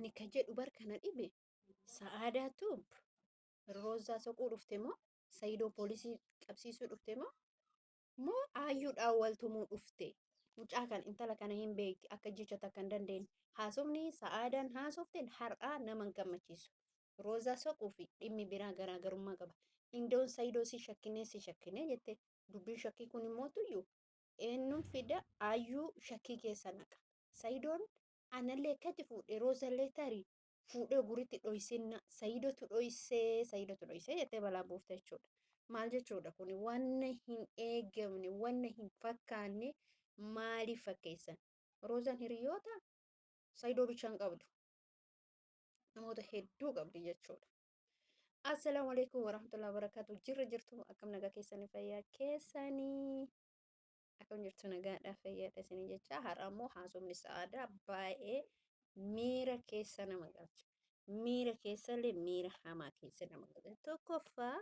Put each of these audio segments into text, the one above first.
Ani ka jedhu bar kana dhibe Sa'aadaa Tube Roozaa soquu dhufte moo Sayidoo poolisii qabsiisuu dhufte moo moo Aayyuudhaan wal tumuu dhufte? Mucaa kan intala kana hin beekti akka jecha takka hin dandeenye. Haasofni Sa'aadaan haasofteen har'aa nama hin gammachiisu. Roozaa soquu fi dhimmi biraa garaagarummaa qaba. Indoon Sayidoo si shakkinee si shakkinee jette dubbiin shakkii kun immoo tuyyuu eenyuun fida Aayyuu shakkii keessa naqa. Sayidoon anallee akkatti fuudhe Roozallee tarii fuudhee guritti dhoysinna Sayidotu dhoysee Sayidotu dhoysee jettee balaa buufte jechuudha. Maal jechuudha kuni wanna hin eegamne wanna hin fakkaanne maaliif fakkeessan? Roozaan hiriyoota Sayidoo bicha hin qabdu. Namoota hedduu qabdi jechuudha. Assalaamu alaikum warahmatullahi wabarakatuh. Jirra jirtu akkam nagaa keessanii fayyaa keessanii. Akkam jirtu nagaadha fayyaadha isinii jecha har'a immoo haasofni sa'aadaa baay'ee miira keessa nama galcha. Miira keessallee miira hamaa keessa nama galcha. Tokkoffaa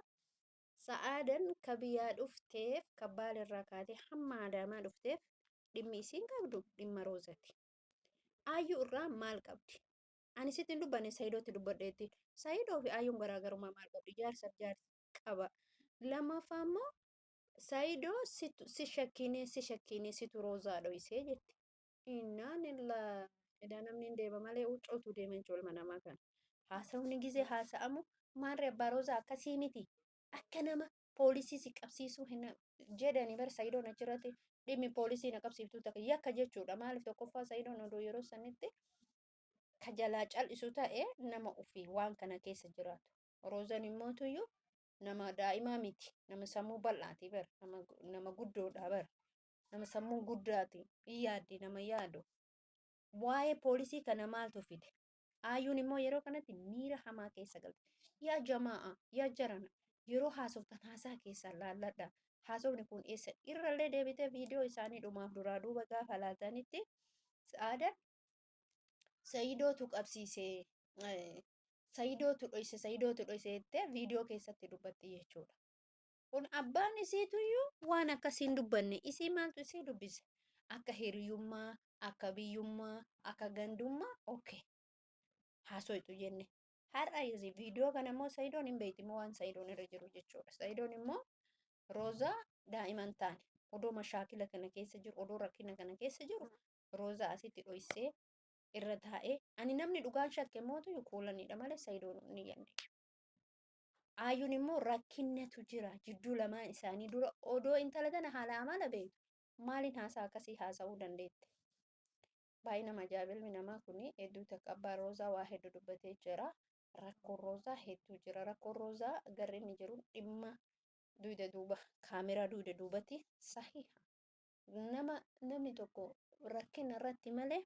sa'aadan ka biyyaa dhufteef ka baalirraa kaatee hamma adaamaa dhufteef dhimmi isiin qabdu dhimma roozati. Aayyuu irraa maal qabdi? Ani sitti hin dubbanne Sayidootti dubbadheetti. Sayidoo fi Aayyuun garaagarummaa maal qabdi? Jaarsaaf jaarsi qaba. Lammaffaa immoo Saidoo situ si shakkiinee si shakkiinee situ roozaa dhoysee jette. Innaa lillaa edaa namni hin deema malee huccootu deema jechuudha ilma namaa kana. Haasawni gizee haasa'amu maarree abbaa roozaa akkasii miti. Akka nama poolisii si qabsiisuu hin jedhani bar Saidoon achirratti dhimmi poolisii na qabsiiftuu takka yakka jechuudha. Maaliif tokkoffaa Saidoon odoo yeroo sanitti ka jalaa cal'isu ta'e nama ofii waan kana keessa jiraatu. Roozan immoo tuyyuu nama daa'imaa miti. Nama sammuu bal'aati bar. Nama guddoodha bar. Nama sammuu guddaati. Hin yaaddi nama yaadu. Waa'ee poolisii kana maaltu fide? Aayyuun immoo yeroo kanatti miira hamaa keessa galte. Yaa jamaa'a, yaa jarana, yeroo haasoftan haasaa keessan laalladha. Haasofni kun eessa irrallee deebitee viidiyoo isaanii dhumaaf duraa duuba gaafa laaltanitti Sa'aadan Sayidootu qabsiise Sayidootu dhoyse Sayidootu dhoyse jettee viidiyoo keessatti dubbatti jechuudha. Kun abbaan isiituyyuu waan akkasii hin dubbanne isii maaltu isii dubbise? Akka hiriyummaa, akka biyyummaa, akka gandummaa okay. Haasoytu jenne. Har'a isii viidiyoo kana immoo Sayidoon hin beekti immoo waan Sayidoon irra jiru jechuudha. Sayidoon immoo Roozaa daa'ima hin taane odoo mashaakila kana keessa jiru odoo rakkina kana keessa jiru Roozaa asitti dhoysee irra taa'ee ani namni dhugaan shakke mootu kuulanidha malee Sayidoon ni jenne. Aayyuun immoo rakkinnatu jira jidduu lamaan isaanii dura odoo intala tana haala amala beektu maaliin haasaa akkasii haasa'uu dandeette. Baay'ee nama ajaa'iba ilmi namaa kun hedduu takka abbaan Roozaa waa hedduu dubbatee jira. Rakkoon Roozaa hedduu jira. Rakkoon Roozaa garri inni jiru dhimma duyda duuba kaameraa duyda duubatti sahiha. Nama namni tokko rakkina irratti malee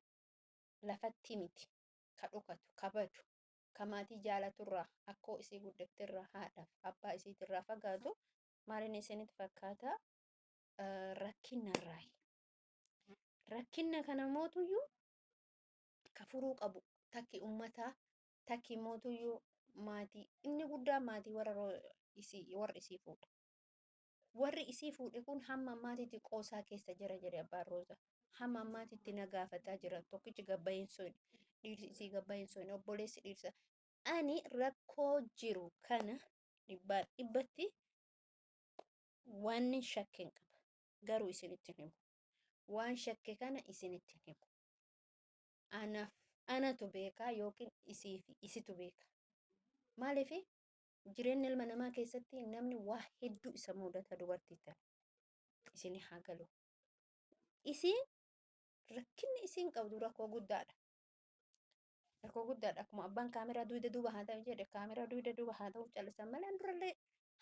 lafatti miti ka dhokatu ka badu ka maatii jaalaturraa akkoo isii guddatterraa haadhaaf abbaa isiitirraa fagaatu maaliin isinitti fakkaata rakkinarraayi. Rakkinna kana mootuyyuu ka furuu qabu takki ummataa takki mootuyyuu maatii inni guddaan maatii warra isii warra isii fuudha. Warri isii fuudhe kun hamma ammaatitti qoosaa keessa jira jedhe abbaan Roozaa. Hamma ammaatitti na gaafataa jira. Tokkichi gabbayeen soyne. Dhiirsi isii gabbayeen soyne. Obboleessi dhiirsa. Ani rakkoo jiru kana dhibbaan dhibbatti waan shakke hin qaba. Garuu isinitti hin himu. Waan shakke kana isinitti hin himu. Anaaf anatu beekaa yookiin isii fi isitu beeka. Maaliif Jireenya ilma namaa keessatti namni waa hedduu isa mudata dubartii tana. Isin haa galu. Isiin rakkinni isiin qabdu rakkoo guddaadha. Rakkoo guddaadha. Akkuma abbaan kaameraa duyda duuba haa ta'u jedhe kaameraa duyda duuba haa ta'u callisan malee an durallee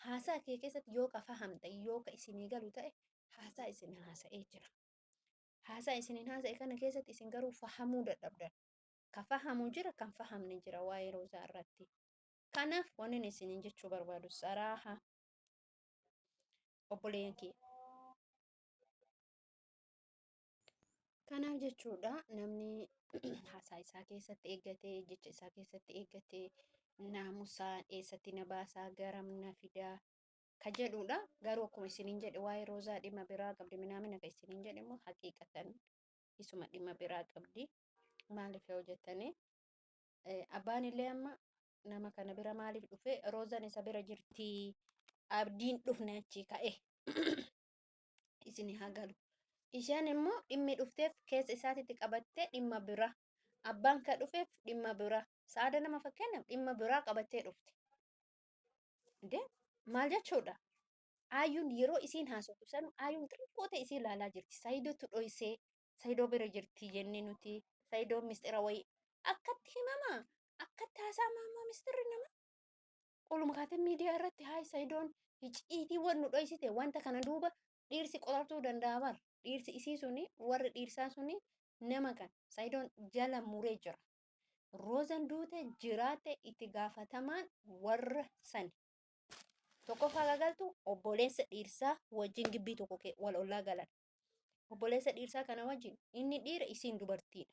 haasaa kee keessatti yoo ka fahamta yoo ka isinii galu ta'e haasaa isin haasa'ee jira. Haasaa isiniin haasa'e kana keessatti isin garuu fahamuu dadhabdan. Ka fahamu jira kan fahamne jira waa'ee roozaa irratti. Kanaaf wannin isiniin jechuu barbaadu saraaha obboleeyyan kiyya. Kanaaf jechuudha namni haasaa isaa keessatti eeggatee jecha isaa keessatti eeggatee naamusaan eessatti na baasaa garam na fidaa ka jedhudha. Garuu akkuma isiniin jedhe waa'ee roozaa dhimma biraa qabdi minaamina ka isiniin jedhe immoo haqiiqatan isuma dhimma biraa qabdi. Maaliif yoo jettanii Abbaan illee amma nama kana bira maaliif dhufe? Roozan isa bira jirti. Abdiin dhufne achii ka'e. Isin haa galu. Isheen immoo dhimmi dhufteef keessa isaatitti qabattee dhimma bira. Abbaan ka dhufeef dhimma bira. Sa'aada nama fakkeenyaaf dhimma biraa qabattee dhufte. Dee maal jechuudha? Ayyuun yeroo isiin haasoftu sanu ayyuun xiqqoo ta'e isii ilaalaa jirti. Sayidotu dhoysee Sayidoo bira jirti jennee nuti Sayidoon mistira wayii akkatti himamaa akkatti haasa'amaa immoo mistirri nama oluma kaatee miidiyaa irratti haay Sayidoon hiciitii wan nu dhoysite wanta kana duuba dhiirsi qoratuu danda'a bar dhiirsi isii suni warri dhiirsaa suni nama kan Sayidoon jala muree jira. Roozan duute jiraatte itti gaafatamaan warra sani. Tokkoffaa gagaltu obboleessa dhiirsaa wajjin gibbii tokko wal ollaa galan. Obboleessa dhiirsaa kana wajjin inni dhiira isiin dubartiidha.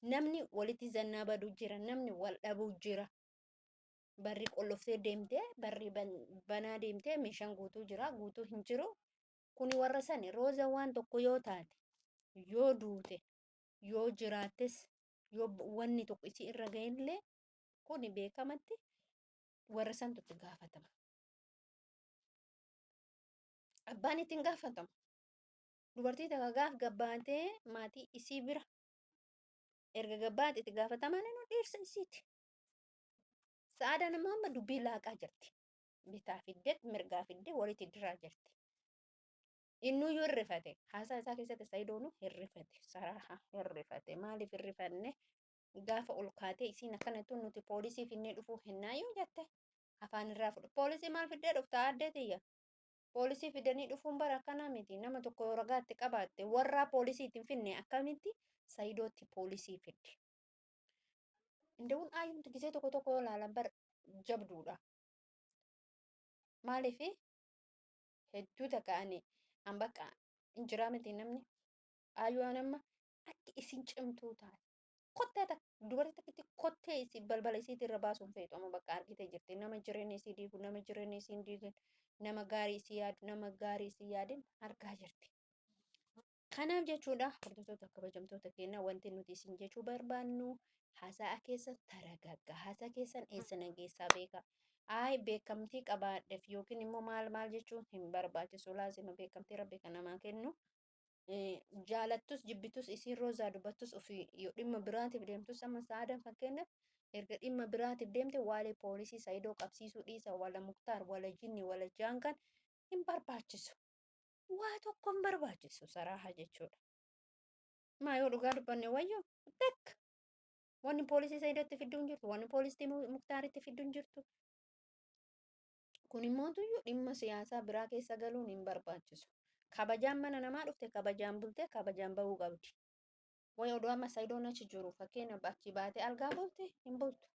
Namni walitti zannaa baduu jira, namni wal dhabuu jira. Barri qolloftee deemtee, barri banaa deemtee meeshaan guutuu jira, guutuu hin jiru. Kuni warra sani rooza waan tokko yoo taate, yoo duute, yoo jiraattes, yoo wanni tokko isii irra ga'ellee kuni beekamatti warra santu itti gaafatama. Abbaan itti hin gaafatamu. Dubartii takka gaaf gabbaatee maatii isii bira erga gabbaate itti gaafatamaan inni dhiirsa isiiti. Sa'aadaan immoo amma dubbii laaqaa jirti. Bitaa fiddee mirgaa fiddee walitti diraa jirti. Innuyyuu hirrifate. Haasaa isaa keessatti Sayidoonu hirrifate. Saraaha hirrifate. Maaliif hirrifanne? Gaafa ol kaatee isiin akkana jettuun nuti poolisii finnee dhufuu hennaa yoo jette afaan irraa fudhu. Poolisii maal fiddee dhufta addee tiyya? Poolisii fidanii dhufuun bara akkanaa miti. Nama tokko yoo ragaa itti qabaatte warraa poolisii itti hin finne akkamitti Sayidootti poolisii fidde? Indawuun ayyumti gisee tokko tokko yoo ilaalan bar jabduudha. Maaliif hedduu takka ani an bakka hin jiraa miti namni ayyuu an amma akki isin cimtuu taate kottee takka dubartii takkitti kottee isii balbala isiitti irra baasuun feetu amma bakka argitee jirti nama jireenya isii diigu nama jireenya isii hin diigin nama gaarii isii yaadu nama gaarii isii yaadin argaa jirti. Kanaaf jechuudha hordoftoota kabajamtoota keenya wanti nuti isin jechuu barbaannu haasa'a keessan taragagga haasaa keessan eessa nageessaa beeka. Ayi beekamtii qabaadheef yookiin immoo maal maal jechuun hin barbaachisu laazima beekamtii rabbi kan namaa kennu jaalattus jibbitus isiin roozaa dubbattus ofii yoo dhimma biraatiif deemtus amma sa'aadan fakkeenyaaf erga dhimma biraatiif deemte waalee poolisii sayidoo qabsiisuu dhiisa wala muktaar wala jinni wala jaankan hin barbaachisu waa tokko hin barbaachisu saraaha jechuudha. Maa yoo dhugaa dubbanne wayyoo takka wanni poolisii sayidootti fidduu hin jirtu wanni poolisii muktaaritti fidduu hin jirtu. Kun immoo tuyyuu dhimma siyaasaa biraa keessa galuun hin barbaachisu. Kabajaan mana namaa dhufte kabajaan bultee kabajaan bahuu qabdi. Way odoo amma Sayidoon achi jiru fakkeenyaaf achi baatee algaa bulti hin bultu.